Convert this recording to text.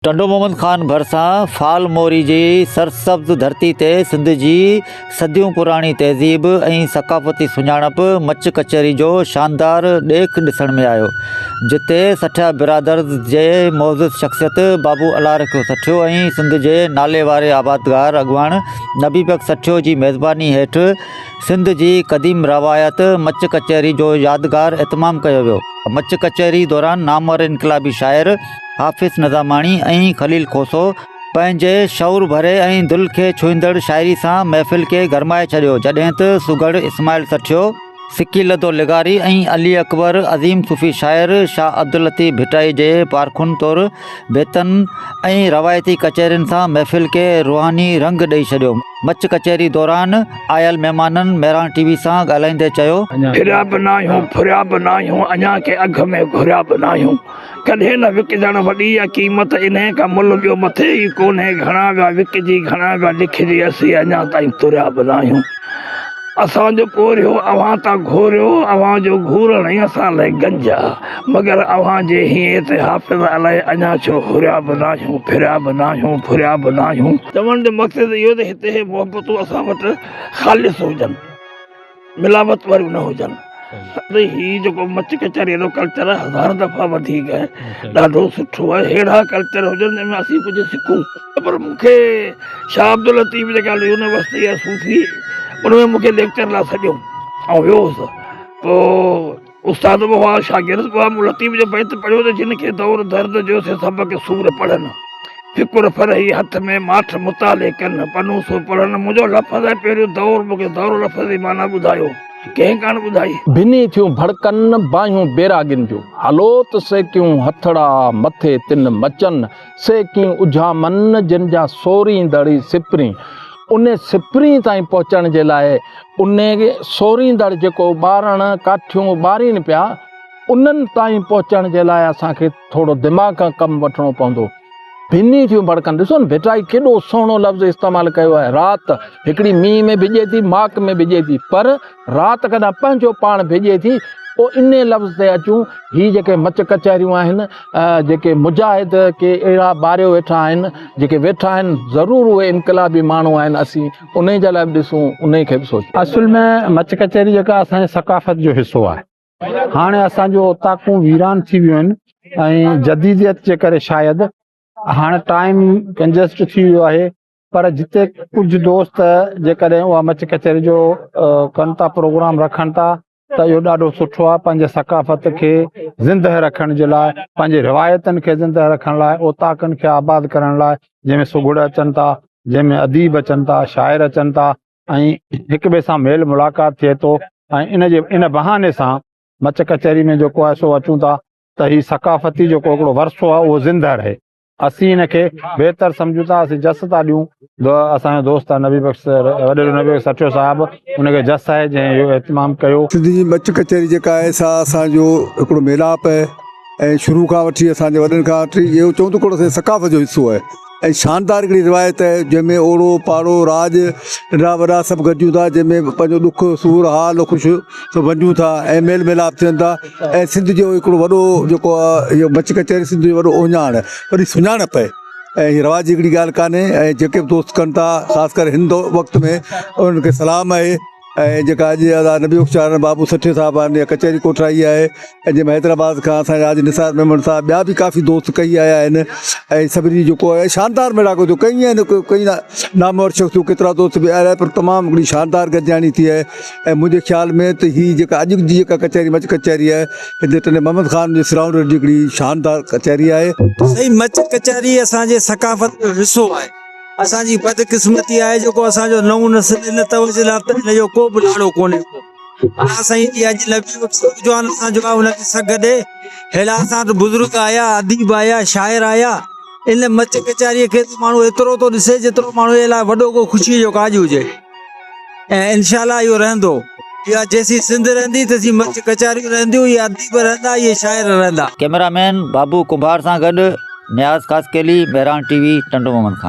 ٽنڊو محمد خان ڀرسان فال موري جي سرسبز ڌرتي تي سنڌ جي صديون پراڻي تهذيب ۽ ثقافتي سڃاڻپ مچ ڪچهري جو شاندار ڏيک ڏسڻ ۾ آيو، جتي سٺيا برادرز جي معزز شخصيت بابو الله رکيو سٺيو ۽ سنڌ جي ناليواري آبادگار اڳواڻ نبي بخش سٺيو جي ميزباني هيٺ سنڌ جي قديم روايت مچ ڪچهري جو يادگار اهتمام ڪيو ويو. مچ ڪچهري دوران نامور انقلابي شاعر حافظ نظاماڻي ۽ خليل کوسو پنهنجي شعور ڀري ۽ دل کي ڇهندڙ شاعري سان محفل کي گرمائي ڇڏيو، جڏهن ته سگهڙ اسماعيل سٺيو، سڪيلڌو لغاري ۽ علي اڪبر عظيم صوفي شاعر شاهه عبداللطيف ڀٽائي جي پارکن طور بيتن ۽ روايتي ڪچهرين سان محفل کي روحاني رنگ ڏئي ڇڏيو. مچ ڪچهري دوران آيل مهمانن مهراڻ ٽي وي سان ڳالهائيندي چيو. ڦريا به ناهيون ڦريا به ناهيون اڃا ڪي اگهه ۾ گهريا به ناهيون ڪڏهن نه وڪجڻ وڏي آ قيمت انهي کان ملهه ٻيو مٿي ئي ڪونهي گهڻا ويا وڪجي گهڻا ويا لکجي اسين اڃا تائين تريا به ناهيون اسان جو پورهيو اوهان تان گهوريو اوهان جو گهورڻ ئي اسان لئه گنج آ مگر اوهان جي هينئين تي حافظ الائي اڃا ڇو هريا به ناهيون ڦريا به ناهيون ڦريا به ناهيون. چوڻ جو مقصد اهو ته هتي هي محبتون اسان وٽ خالص هجن. ملاوت واريون نه هجن ته هي جيڪو مچ ڪچهري جو ڪلچر آهي هزار دفعا وڌيڪ ڏاڍو سٺو آهي ههڙا ڪلچر هجن جنهن ۾ اسين ڪجهه سکون. پر مون کي شاهه عبداللطيف جيڪا يونيورسٽي آهي صوفي ان ۾ مون کي ليڪچر لاء سڏيو آئون ويو هوس پوء استاد به هئا شاگرد به هئا مون لطيف جو بيت پڙهيو ته جن کي دور درد جو سي سبق سور پڙهن فڪر فرحي هٿ ۾ ماٺ مطالعي ڪن پنو سو پڙهن منهنجو لفظ آهي پهريون دور مون کي دور لفظ جي معنيٰ ٻڌايو ڪنهن ڪانه ٻڌائي. ڀني ٿيون ڀڙڪن باهيون بيراڳين جون هلو ته سيڪيون هٿڙا مٿي تن مچن سيڪيون اجهامن جن جا سوريندڙ ئي سپرين ان سپرين تائين پهچڻ جي لاء ان سوريندڙ جيڪو ٻارڻ ڪاٺيون ٻارين پيا انهن تائين پهچڻ جي لاء اسان کي ٿورو دماغ کان ڪم وٺڻو پوندو. ڀني ٿيون ڀڙڪن. ڏسو نه ڀٽائي ڪيڏو سهڻو لفظ استعمال ڪيو آهي. رات هڪڙي مينهن ۾ ڀڄي ٿي، ماڪ ۾ ڀڄي ٿي، پر رات ڪڏهن پنهنجو پاڻ ڀڄي ٿي. پوء انهي لفظ تي اچون، هي جيڪي مچ ڪچهريون آهن، جيڪي مجاهد ڪي اهڙا ٻاريو ويٺا آهن، جيڪي ويٺا آهن، ضرور اهي انقلابي ماڻهو آهن، اسين انهي جي لاء به ڏسون، انهي کي به سوچون. اصل ۾ مچ ڪچهري جيڪا اسان جي ثقافت جو حصو آهي. هاڻي اسان جو اوطاقون ويران ٿي ويون آهن ۽ جديديت جي ڪري شايد هاڻي ٽائيم ڪنجسٽ ٿي ويو آهي پر جتي ڪجهه دوست جيڪڏهن اها مچ ڪچهري جو ڪن ٿا پروگرام رکن ٿا ته اهو ڏاڍو سٺو آهي پنهنجي ثقافت کي زندهه رکڻ جي لاء پنهنجي روايتن کي زندهه رکڻ لاء اوطاقن کي آباد ڪرڻ لاء جنهن ۾ سگهڙ اچن ٿا جنهن ۾ اديب اچن ٿا شاعر اچن ٿا ۽ هڪ ٻئي سان ميل ملاقات ٿئي ٿو ۽ ان جي ان بهاني سان مچ ڪچهري ۾ جيڪو آهي سو اچون ٿا ته هي ثقافتي جيڪو هڪڙو ورثو آهي اهو زنده رهي اسين ان کي بهتر سمجهون ٿا اسين جس ٿا ڏيون اسان جو دوست آهي نبي بخش وڏيرو نبي بخش سٺيو صاحب ان کي جس آهي جنهن اهو اهتمام ڪيو. سنڌ جي مچ ڪچهري جيڪا آهي سا اسان جو هڪڙو ميلاپ آهي ۽ شروع کان وٺي اسان جي وڏن کان وٺي اهو چئون ته هڪڙو اسان جي ثقافت جو حصو آهي ۽ شاندار هڪڙي روايت آهي جنهن ۾ اوڙو پاڙو راڄ ننڍا وڏا سڀ گڏجون ٿا جنهن ۾ پنهنجو ڏک سور حال خوش سڀ ونڊيون ٿا ۽ ميل ميلاپ ٿين ٿا ۽ سنڌ جو هڪڙو وڏو جيڪو آهي اهو مچ ڪچهري سنڌ جو وڏو اهڃاڻ آهي وڏي سڃاڻپ آهي ۽ هي رواجي هڪڙي ڳالهه ڪانهي ۽ جيڪي به دوست ڪن ٿا خاص ڪري هن وقت ۾ انهن کي سلام آهي ۽ جيڪا اڄ ادا نبي بخش چارڻ بابو سٺي صاحب آهن اها ڪچهري ڪوٺرائي آهي ۽ جنهن ۾ حيدرآباد کان اسان جا حاجي نثار ميمڻ صاحب ٻيا به ڪافي دوست ڪهي آيا آهن ۽ سڀني جيڪو آهي شاندار ميڙاڪو ٿيو ڪئي آهن ڪئي نامور شخصيون ڪيترا دوست به آيا پر تمام هڪڙي شاندار گڏجاڻي ٿي آهي ۽ منهنجي خيال ۾ ته هي جيڪا اڄ جي جيڪا ڪچهري مچ ڪچهري آهي هتي ٽنڊي محمد خان جي سرائونڊ جي هڪڙي شاندار ڪچهري آهي. سائين مچ ڪچهري اسان جي ثقافت جو حصو آهي. اسان جي بدقسمتي آهي جيڪو اسان جو نئون نسل ان توجه ڏانهن ته ان جو ڪو به لاڙو ڪونهي ڪو. الله سائين جي اڄ نبي بخش نوجوان اسان جو آهي ان کي سگهه ڏي. ههڙا اسان وٽ بزرگ آيا، اديب آيا، شاعر آيا. ان مچ ڪچهريء کي ته ماڻهو ايترو ٿو ڏسي جيترو ماڻهو جي لاء وڏو ڪو خوشيء جو ڪاڄ هجي. ۽ انشاء الله اهو رهندو. اها جيسين سنڌ رهندي تيسين مچ ڪچهريون رهنديون، اهي اديب رهندا، اهي شاعر رهندا. ڪئميرا مين بابو ڪنڀار سان گڏ نياز خاصخيلي، مهراڻ ٽي وي، ٽنڊو محمد خان.